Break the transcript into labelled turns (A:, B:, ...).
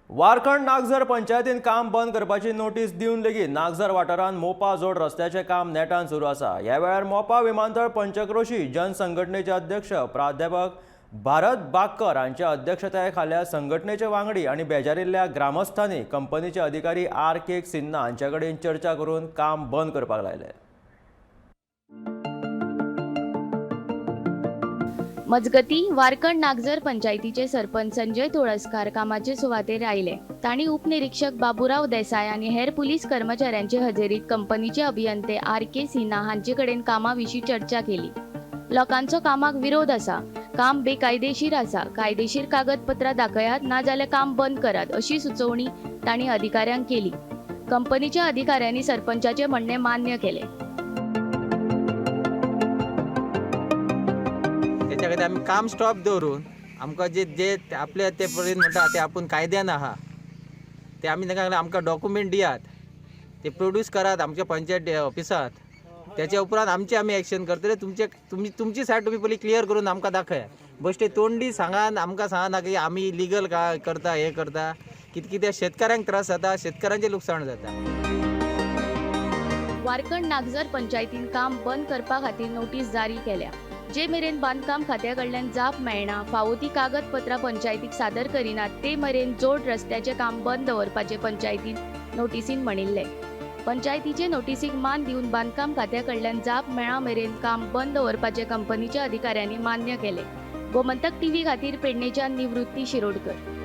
A: वारखंड नागझर पंचायतीन काम बंद करपाची नोटीस दिवन लेगीत नागझर वाठारांत मोपा जोड रस्त्याचें काम नेटान सुरू आसा. ह्या वेळार मोपा विमानतळ पंचक्रोशी जन संघटनेचे अध्यक्ष प्राध्यापक भारत बागकर हांच्या अध्यक्षताये खाला संघटनेचे वांगडी आनी बेजारिल्ल्या ग्रामस्थांनी कंपनीचे अधिकारी आर के सिन्हा हांचे कडेन चर्चा करून काम बंद करपाक लायलें.
B: मजगती वारकण नागझर पंचायतीचे सरपंच संजय तुळसकार कामाचे सुवातेर आयले. तांणी उपनिरीक्षक बाबुराव देसाय आनी हेर पुलीस कर्मचाऱ्यांचे हजेरीत कंपनीचे अभियंते आर के सिन्हा हांचे कडेन कामा विशीं चर्चा केली. लोकांचो कामाक विरोध आसा, काम बेकायदेशीर आसा, कायदेशीर कागदपत्रां दाखयात नाजाल्यार काम बंद करात अशी सुचोवणी तांणी अधिकाऱ्यांक केली. कंपनीच्या अधिकाऱ्यांनी सरपंचाचे म्हणणें मान्य केलें.
C: त्याच्या खातीर आमी काम स्टॉप दवरून आमकां जे जे आपले ते परेन म्हणटा ते आपूण कायद्यान आहा ते आमी तांकां सांगलें आमकां डॉक्युमेंट दियात, ते प्रोड्यूस करात आमच्या पंचायत ऑफिसांत. त्याच्या उपरांत आमचे आमी एक्शन करतले. तुमचे तुमी तुमची सायड तुमी पयलीं क्लियर करून आमकां दाखयात. बश्टे तोंडी सांगान आमकां सांगना की आमी लिगल काय करता हें करता, कितें कितें शेतकाऱ्यांक त्रास जाता, शेतकाऱ्यांचें लुकसाण जाता.
B: वारकण नागझर पंचायतीन काम बंद करपा खातीर नोटीस जारी केल्या. जे मेरेन बांदकाम खात्या कडल्यान जाप मेळना, फावो ती कागदपत्रां पंचायतीक सादर करिनात ते मेरेन जोड रस्त्याचें काम बंद दवरपाचें पंचायतीन नोटीसीन म्हणिल्लें. पंचायतीचे नोटीसीक मान दिवन बांदकाम खात्या कडल्यान जाप मेळा मेरेन काम बंद दवरपाचें कंपनीच्या अधिकाऱ्यांनी मान्य केलें. गोमंतक टीव्ही खातीर पेडणेच्यान निवृत्ती शिरोडकर.